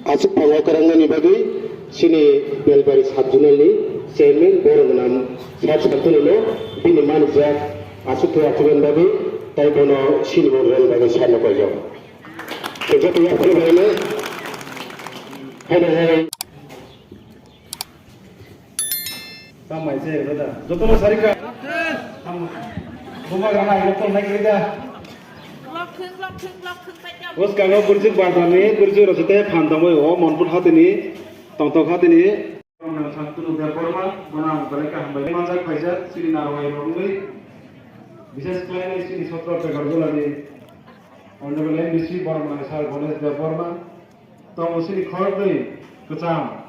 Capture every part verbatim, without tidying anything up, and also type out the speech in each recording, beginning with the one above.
Aswk phango kwrwngnani bagwi chini Belbari sub-zonal ni chairman borok gwnang Sir Santanu no bini manijak aswk khe achuknani bagwi tei bono chini borok rwna bagwi sir no koijak. Khe joto yaphuru bai no haino hai. Tamo hai se, brother. Jotono sarika. Tamo. Buma gana ilo tong nai kiri da. Lok thung, lok thung, lok thung, pai jam. Bwskango Gurjik bazarni Gurjik rosite phan tongwi o Monpur hatini, tongthok hatini. Santunu Debbarma, bono ang belai kaham bai manjak phaijak, chini narwai rok wngwi. Bishes khlai chini Sotro Pegar Jolani Honorable M D C Boromani Sir Ganesh Debbarma. Tongo chini khoroknwi kwcham.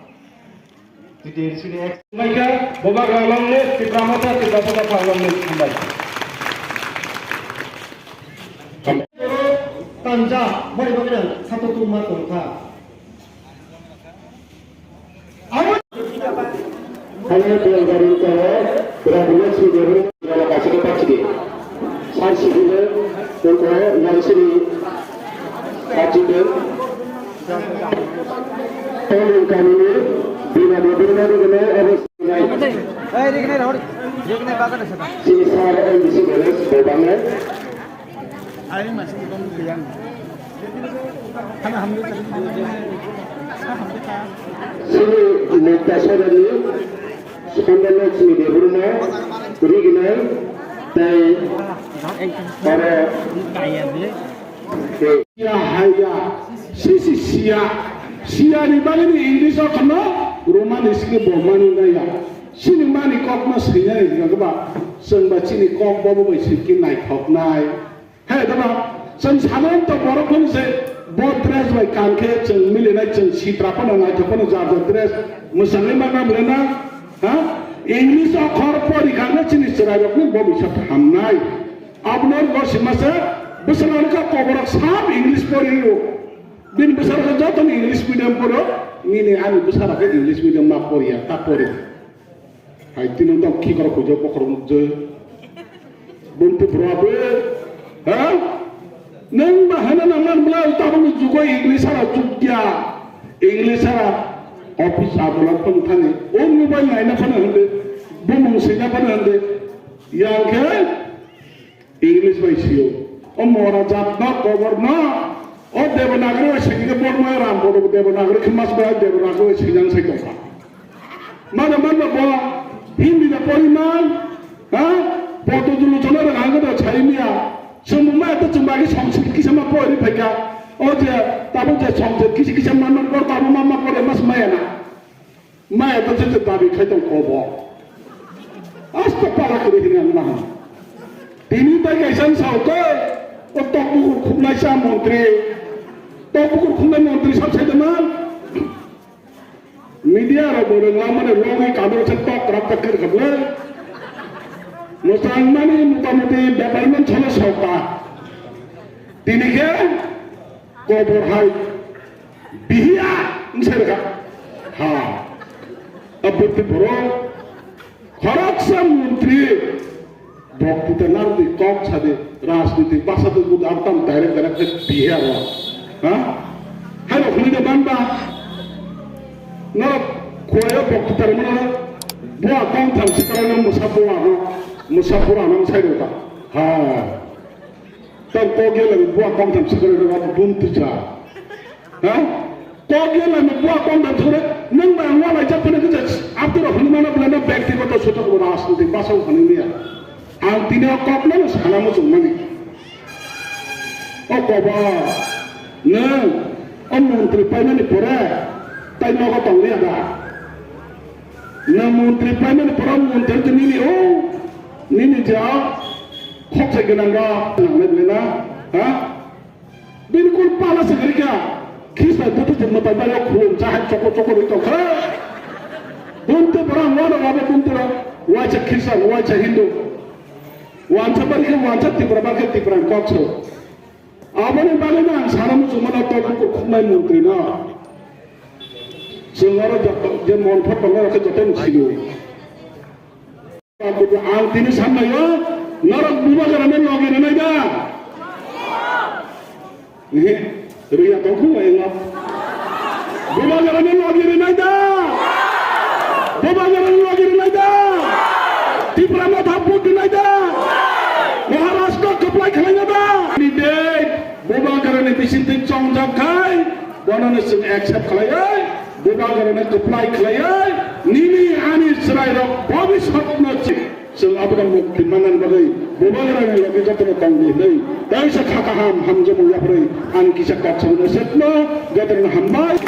T T L C ni ex. Maikha, Bubagra longle, Tipra Motha, Tipra Motha pha longle, hambai. Tanja, bari bagwi nang, sato tungma tongkha. Abo Hanya dua hari kalau berapa bulan sudah berapa kasih dapat sedih. Sar sibile, toko, yang sini, kajikan. Tolong kami ini, bila dia benar-benar harus naik. Sini sar M D C Ganesh, Bobang, eh. Sini Mukta Sodani, Sundar Lakshmi Debbarma, Rignai, tei oro Ya, hai ya. Sisi siya. Siya ni bagwi ni English o kheno Roman script bo mani na ya. Sini mani kok no sini ya ba. Chwng ba chini kok bo bo bai siki naithok nai. Hai da ba. Chwng sanon to borok phone se bo dress bai kan khe chwng mili nai chwng sitra phano naithok phano jar jar dress mwsangwi ma na mle na. Ha? English o khor pori kan chini chwrai rok ni bo bisa hamnai. Abonor bo simasa bwsarok kha koborok sab English pori rw. Bini bwsarok khe joto ni English medium poro, nini ani bwsarok khe English medium ma poriya, ta pori. Hai tino dok khi korok kujak bokhorok nukjai. Bumtu bro abe, ha? Nang ba hana nang man bla tabuk ni jugo English ara chukya. English ara office abola phone thani. O mobile naina phone hande. Bumung sina phone hande. Yang khe English bai sio. O mora jat no, kobor no. O Devanagari bai sini ke Bormaya Ram bodo Devanagari khe mas bai Devanagari bai sinang sai tongkha. Mano mano bo Hindi da poriman, ha? Bodo dulu chona da hangga da chai miya. Chumbu ma ta chumba ki songsit kisa ma pori phaika. O je tabo je songsit kisa kisa man man ko tabo ma ma pori mas maya na. Maya to je dabi khai tong kobo. Asta pala kiri hini ang maha. Tini tai kaisa sao te. O tok bukur khumnai sa montri. Tok bukur khumnai montri sab sai teman. Media ro bo rengla mane logi kamera se tok rap tak kir kable. Musang mani mutamuti bepar man chana sauka. Tini ke kobor hai. Bihiya, wngsa rwkha. Ha. Abwtwi borok khoroksa montri bokti ta narwgwi kok sadi rajniti basa twi buda abtam direct direct khe bihiya rw. Ha? Hai rok hwnwi da man ba? Norok khuaio bokti ta rwmano bua kongtham sikarano mwsa bua no, mwsa bura no sai rwkha. Ha. Tang kok yelani bua kongtham sikarano bun tija. Ha? Kok yelani bua kongtham sikarano nang ba ang walai jak phano kisa abdura hwnwi mano bwlai no bektigoto sutuk rajnitik basa hwnwi maya. Ang tini o kok no sana muchung mani. O kobo nwng o montri paimani pore tai nogo tong liya da? Nwng montri paimani pore montri to nini o nini ja khoksa gwnang rok nangnai bwlai na? Ha? Bini kul pala se gari kha. Khisa dutu je mata ba yo khulum cha hai choko choko ri to kha. Bunte bora wano wabo bunte ro. Wacha Khristian, wacha Hindu. Wansa bari khe wansa Tipra bari khe Tipra kok so. Aboni bagwi no ang sana muchung mano to bukur khumnai montri no. Chwng oro joto je mon pho tongo khe joto ni silo. Ang tini sannaio, norok bubagrano logi rwnai da? Ehe, rwya tongkhu bai wngma. Ano logi rinai da? Bubagrano logi rinai da? Tipra Motha vote rinai da? Maharashtra kwplai khlaina da? Ni dei Bubagrani bisingtwi chongjak khai, bono ni chwng accept khlaiwi, Bubagrano kwplai khlaiwi, nini ani chwrairok bhobishyotno chwng Chwng abono mukti manna bagwi Bubagrani logi jotono tongdi hwnwi kaisa kha kaham hamjakmung yapharwi ang kisa kok samano setno jotono hambai.